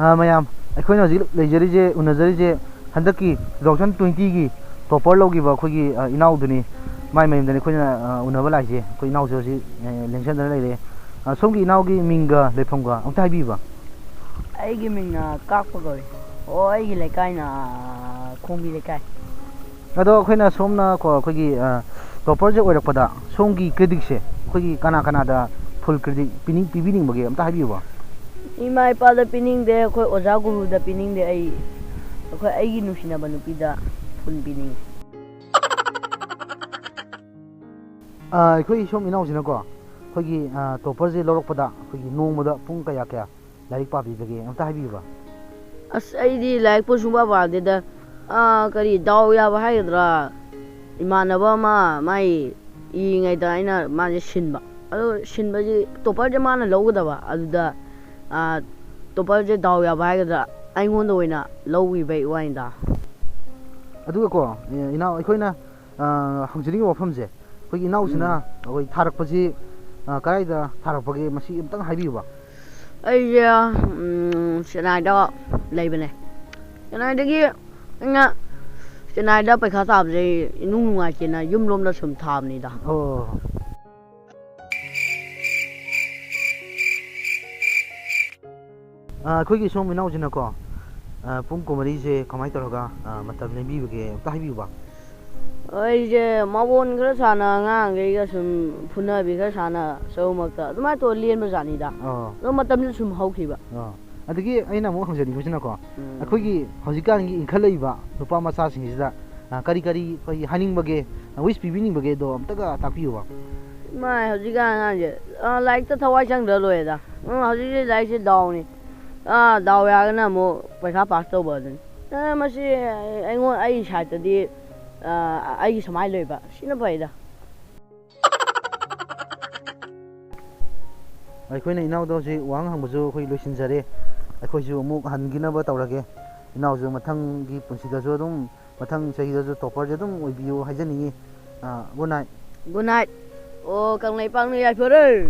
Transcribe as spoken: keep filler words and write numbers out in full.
ꯑ, ꯃꯌꯥꯝ, ꯑꯩꯈꯣꯏꯅ ꯍꯧꯖꯤꯛ ꯂꯩꯖꯔꯤꯁꯦ, ꯎꯅꯖꯔꯤꯁꯦ, ꯍꯟꯗꯛꯀꯤ two thousand twenty-ꯒꯤ topper ꯂꯧꯈꯤꯕ ꯑꯩꯈꯣꯏꯒꯤ, ꯑ, ꯏꯅꯥꯎꯗꯨꯅꯤ꯫ ꯃꯥꯏ ꯃꯌꯨꯝꯗꯅꯤ ꯑꯩꯈꯣꯏꯅ, ꯑ, ꯎꯅꯕ ꯂꯥꯛꯏꯁꯦ꯫ ꯑꯩꯈꯣꯏ ꯏꯅꯥꯎꯁꯦ ꯍꯧꯖꯤꯛ, ꯑ, ꯂꯦꯡꯁꯟꯗꯅ ꯂꯩꯔꯦ꯫ ꯑ, ꯁꯣꯝꯒꯤ ꯏꯅꯥꯎꯒꯤ ꯃꯤꯡꯒ ꯂꯩꯐꯝꯒ ꯑꯝꯇ ꯍꯥꯏꯕꯤꯕ꯫ ꯑꯩꯒꯤ ꯃꯤꯡꯅ ꯀꯥꯛꯄ ꯀꯧꯏ꯫ ꯑꯣ, ꯑꯩꯒꯤ ꯂꯩꯀꯥꯏꯅ, ꯑ, ꯈꯣꯡꯕꯤ ꯂꯩꯀꯥꯏ꯫ ꯑꯗꯣ ꯑꯩꯈꯣꯏꯅ ꯁꯣꯝꯅ ꯀꯣ, ꯑꯩꯈꯣꯏꯒꯤ, ꯑ, topperꯁꯦ ꯑꯣꯏꯔꯛꯄꯗ ꯁꯣꯝꯒꯤ creditꯁꯦ ꯑꯩꯈꯣꯏꯒꯤ ꯀꯅꯥ ꯀꯅꯥꯗ full credit ꯄꯤꯅꯤꯡ-, ꯄꯤꯕꯤꯅꯤꯡꯕꯒꯦ? ꯑꯝꯇ ꯍꯥꯏꯕꯤꯌꯨꯕ꯫ ꯏꯃꯥ ꯏꯄꯥꯗ ꯄꯤꯅꯤꯡꯗꯦ, ꯑꯩꯈꯣꯏ ꯑꯣꯖꯥ ꯒꯨꯔꯨꯗ ꯄꯤꯅꯤꯡꯗꯦ, ꯑꯩ, ꯑꯩꯈꯣꯏ, ꯑꯩꯒꯤ ꯅꯨꯡꯁꯤꯅꯕ ꯅꯨꯄꯤꯗ full ꯄꯤꯅꯤꯡꯉꯤ꯫ ꯑ, ꯑꯩꯈꯣꯏ ꯁꯣꯝ ꯏꯅꯥꯎꯁꯤꯅꯀꯣ, ꯑꯩꯈꯣꯏꯒꯤ, ꯑ, topperꯁꯦ ꯂꯧꯔꯛꯄꯗ ꯑꯩꯈꯣꯏꯒꯤ ꯅꯣꯡꯃꯗ ꯄꯨꯡ ꯀꯌꯥ ꯀꯌꯥ ꯂꯥꯏꯔꯤꯛ ꯄꯥꯕꯤꯕꯒꯦ? ꯑꯝꯇ ꯍꯥꯏꯕꯤꯌꯨꯕ꯫ ꯑꯁ, ꯑꯩꯗꯤ ꯂꯥꯏꯔꯤꯛꯄꯨ ꯁꯨꯡꯄꯥ ꯄꯥꯗꯦꯗ꯫ ꯑꯥ, ꯀꯔꯤ, ꯗꯥꯎ ꯌꯥꯕ ꯍꯥꯏꯒꯗ꯭ꯔꯥ? ꯏꯃꯥꯟꯅꯕ ꯑꯃ, ꯃꯥꯏ ꯏꯔꯤꯉꯩꯗ ꯑꯩꯅ ꯃꯥꯁꯦ ꯁꯤꯟꯕ꯫ ꯑꯗꯣ ꯁꯤꯟꯕꯁꯤ, topperꯁꯦ ꯃꯥꯅ ꯂꯧꯒꯗꯕ꯫ ꯑꯗꯨꯗ, ꯑꯥ, topperꯁꯦ ꯗꯥꯎ ꯌꯥꯕ ꯍꯥꯏꯒꯗ꯭ꯔꯥ? ꯑꯩꯉꯣꯟꯗ ꯑꯣꯏꯅ ꯂꯧꯈꯤꯕꯩ ꯋꯥꯅꯤꯗ꯫ ꯑꯗꯨꯒꯀꯣ, ꯏꯅꯥꯎ, ꯑꯩꯈꯣꯏꯅ ꯑ, ꯍꯪꯖꯅꯤꯡꯉꯤꯕ ꯋꯥꯐꯝꯁꯦ, ꯑꯩꯈꯣꯏꯒꯤ ꯏꯅꯥꯎꯁꯤꯅ ꯎꯝ꯫ ꯑꯩꯈꯣꯏ ꯊꯥꯔꯛꯄꯁꯤ, ꯑ, ꯀꯗꯥꯏꯗ ꯊꯥꯔꯛꯄꯒꯦ, ꯃꯁꯤ ꯑꯝꯇꯪ ꯍꯥꯏꯕꯤꯌꯨꯕ꯫ ꯑꯩꯁꯦ, ꯎꯝ, ꯆꯦꯟꯅꯥꯏꯗ ꯂꯩꯕꯅꯦ꯫ ꯆꯦꯟꯅꯥꯏꯗꯒꯤ ꯑꯩꯅ ꯆꯦꯟꯅꯥꯏꯗ ꯄꯩꯈꯥ ꯊꯥꯕꯁꯦ ꯏꯅꯨꯡ ꯅꯨꯡꯉꯥꯏꯇꯦꯅ ꯌꯨꯝꯂꯣꯝꯗ ꯁꯨꯝ ꯊꯥꯕꯅꯤꯗ꯫ ꯑꯣ꯫ ꯑ, ꯑꯩꯈꯣꯏꯒꯤ ꯁꯣꯝ ꯏꯅꯥꯎꯁꯤꯅꯀꯣ, ꯑ, ꯄꯨꯡ ꯀꯨꯟꯃꯔꯤꯁꯦ ꯀꯃꯥꯏꯅ ꯇꯧꯔꯒ, ꯑ, ꯃꯇꯝ ꯂꯦꯟꯕꯤꯕꯒꯦ ꯑꯝꯇ ꯍꯥꯏꯕꯤꯌꯨꯕ꯫ ꯑꯩꯁꯦ ꯃꯥꯕꯣꯟ ꯈꯔ ꯁꯥꯟꯅ, ꯑꯉꯥꯡꯈꯩꯒ ꯁꯨꯝ ꯐꯨꯅꯕꯤ ꯈꯔ ꯁꯥꯟꯅ, ꯆꯧꯃꯛꯇ ꯑꯗꯨꯃꯥꯏꯅ ꯇꯧꯔ ꯂꯦꯟꯕ ꯖꯥꯠꯅꯤꯗ꯫ ꯑꯣ꯫ ꯑꯗꯣ ꯃꯇꯝꯁꯨ ꯁꯨꯝ ꯍꯧꯈꯤꯕ꯫ ꯑꯣ꯫ ꯑꯗꯒꯤ ꯑꯩꯅ ꯑꯃꯨꯛ ꯍꯪꯖꯅꯤꯡꯕꯁꯤꯅꯀꯣ, ꯎꯝ꯫ ꯑꯩꯈꯣꯏꯒꯤ ꯍꯧꯖꯤꯛꯀꯥꯟꯒꯤ ꯏꯟꯈꯠꯂꯛꯏꯕ ꯅꯨꯄꯥ ꯃꯆꯥꯁꯤꯡꯁꯤꯗ, ꯑ, ꯀꯔꯤ ꯀꯔꯤ ꯑꯩꯈꯣꯏꯒꯤ ꯍꯥꯏꯅꯤꯡꯕꯒꯦ, ꯑ, wish ꯄꯤꯕꯤꯅꯤꯡꯕꯒꯦꯗꯣ ꯑꯝꯇꯒ ꯇꯥꯛꯄꯤꯌꯨꯕ꯫ ꯏꯃꯥꯏ, ꯍꯧꯖꯤꯛꯀꯥꯟ ꯑꯉꯥꯡꯁꯦ, ꯑ, ꯂꯥꯏꯔꯤꯛꯇ ꯊꯋꯥꯏ ꯆꯪꯗ꯭ꯔ ꯂꯣꯏꯔꯦꯗ꯫ ꯎꯝ, ꯍꯧꯖꯤꯛꯁꯦ ꯂꯥꯏꯔꯤꯛꯁꯦ ꯗꯥꯎꯅꯤ꯫ ꯑ, ꯗꯥꯎ ꯌꯥꯔꯒꯅ ꯑꯃꯨꯛ ꯄꯩꯈꯥ ꯄꯥꯁ ꯇꯧꯕ ꯑꯗꯨꯅꯤ꯫ ꯑ, ꯃꯁꯤ ꯑꯩꯉꯣꯟ-, ꯑꯩꯒꯤ ꯁꯥꯏꯠꯇꯗꯤ, ꯑ, ꯑꯩꯒꯤ ꯁꯨꯃꯥꯏꯅ ꯂꯣꯏꯕ ꯁꯤꯅ ꯐꯩꯗ꯫ ꯑꯩꯈꯣꯏꯅ ꯏꯅꯥꯎꯗ ꯍꯧꯖꯤꯛ ꯋꯥꯍꯪ ꯍꯪꯕꯁꯨ ꯑꯩꯈꯣꯏ ꯂꯣꯏꯁꯤꯟꯖꯔꯦ꯫ ꯑꯩꯈꯣꯏꯁꯨ ꯑꯃꯨꯛ ꯍꯟꯈꯤꯅꯕ ꯇꯧꯔꯒꯦ꯫ ꯏꯅꯥꯎꯁꯨ ꯃꯊꯪꯒꯤ ꯄꯨꯟꯁꯤꯗꯁꯨ ꯑꯗꯨꯝ, ꯃꯊꯪ ꯆꯍꯤꯗꯁꯨ topperꯁꯦ ꯑꯗꯨꯝ ꯑꯣꯏꯕꯤꯌꯨ ꯍꯥꯏꯖꯅꯤꯡꯉꯤ꯫ ꯑ, good night꯫ Good night꯫ ꯑꯣ, ꯀꯪꯂꯩꯄꯥꯛꯅ ꯌꯥꯏꯐꯔꯦ꯫